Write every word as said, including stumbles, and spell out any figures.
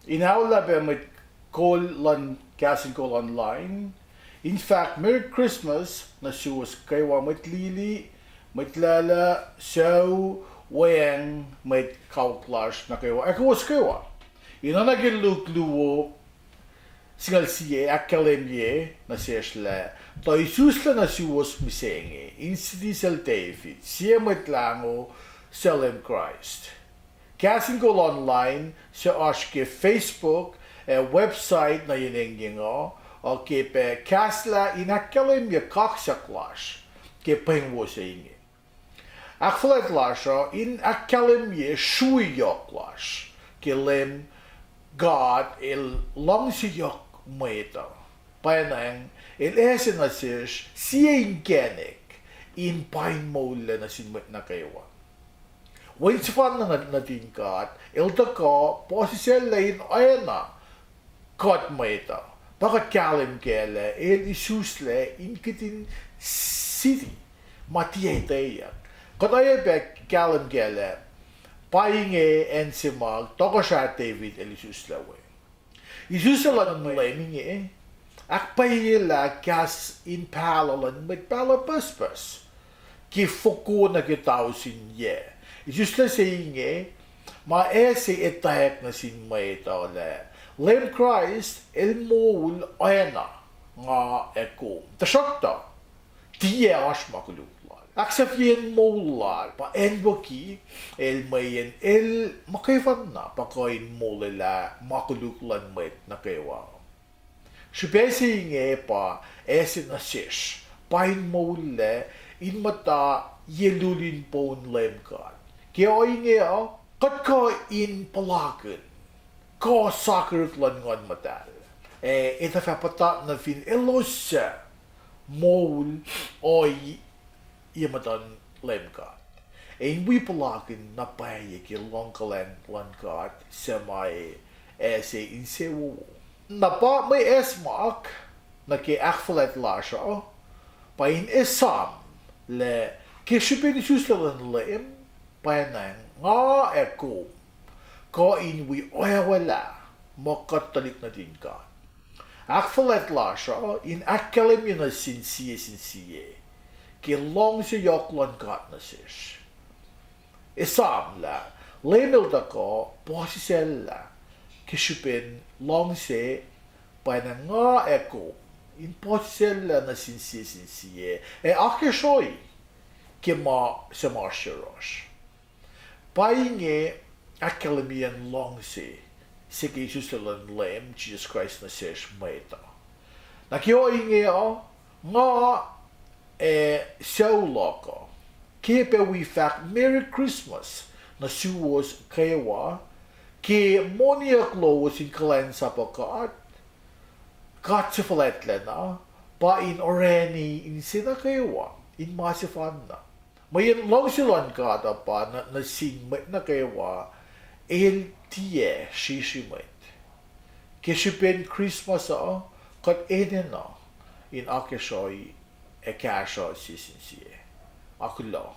In aolah pac mwet kol luhn Kahs in Kol Online in fahk Merry Christmas nuh suwos kwewa, mwet lili, mwet lala, sucu, weacng mwet kawuck lasr nuh kwewa, ac kowos kwewa. In oacna ke Luk luo singucul sie ahkkahlwemye nuh sesr lah, tuh isuslac nuh suwos mihsenge in siti sel David sie Mwet Lahngo, suc Leum Kraist. Kahs in Kol Online suc oasr ke Facebook ac website nuh yen engyeng uh, uh ke pac kahslah in ahkkahlwemye kaksak lasr ke pweng wo se inge. Ahkfuhlwact lasr uh in ahkkahlwemye srui yohk lasr ke Leum God El luhngse yohk mwet uh, pwacnwacng El ase nuh sesr sie inkacnek in pain moullac nuh sin mwet nuh kwewa. Wen sefanna nuhtin God El tuhkuh puhsisacllac in oacna kuht mwet uh. Pa kuht kahlwem kac lah El isuslac in kihtin siti ma tiac etweyuck. Kuht oacyacpac kahlwem kac lah pa inge acn se ma tohkohsrah David el isuslac we. Isuslac luhn Leum inge ahkpwacyelah kahs in pahluh luhn mwet pahluh pucspucs ke foko nuh ke tausin yac. Isuslac se inge ma ase etwacack nuh sin mwet uh lah Leum Kraist El moul oacna nga ac kom. Tuhsruhktuh tiac oasr ma koluk Lal. Ahksahfyeyen moul Lal pa acnwucki El mweyen El muhkwefanna pa kuh in molwelah ma koluk luhn mwet nuh kwewa. Srihpac se inge pa ase nuh sesr pain moullac in muhta ye lulin poun Leum God. Ke ohinge uh, kuht kuh in puhlakihn kuh sakihrihk luhn Nguhn Muhtahl, ac etuh fah puhtat nuh fin elos suc moul ohi ye muhtuhn Leum God. Ac in wi puhlakihn na pwacye ke luhngkuhlwacng luhn God suc ma ac ase insewowo. Na pa mwe acsmak nuh ke ahkfuhlwact lasr uh pa in esam lah ke srihpen isuslac luhn Leum, pwacnwacng nga ac kom kuh in wi oacwacack muh kuht tuhlihk nuhtin God. Ahkfuhlwact lasr uh in ahkkahlwemye nuh sin sie sin sie ke luhngse yohk luhn God nuh sesr. Esam lah Leum El tuhkuh puhsisacllah ke srihpen luhngse, pwacnwacng nga ac kom in puhsisacllah nuh sin sie sin sie ac akacsruhi ke ma suc ma oasr yohrohsr. Pa inge ahkkahlwemyeyacn luhngse se ke isuslac luhn Leum Jisus Kraist nuh sesr mwet uh. Na ke ohinge uh, nga ac sucu luhk uh ke pac wi fahk Merry Christmas nuh suwos kwewa ke moniyuck lowos in kuhlwacnsapuh God, God suc fuhlwactlacna, pa in orani inse nuh kwewa in ma sefanna. Mweyen luhngse luhn God uh pa nuh, nuh sin mwet nuh kwewa, El tiac srisri mwet. Ke srihpen Christmas uh, kuht enenuh in akacsruhi ac kahsruh sie sin sie. Akuhloh.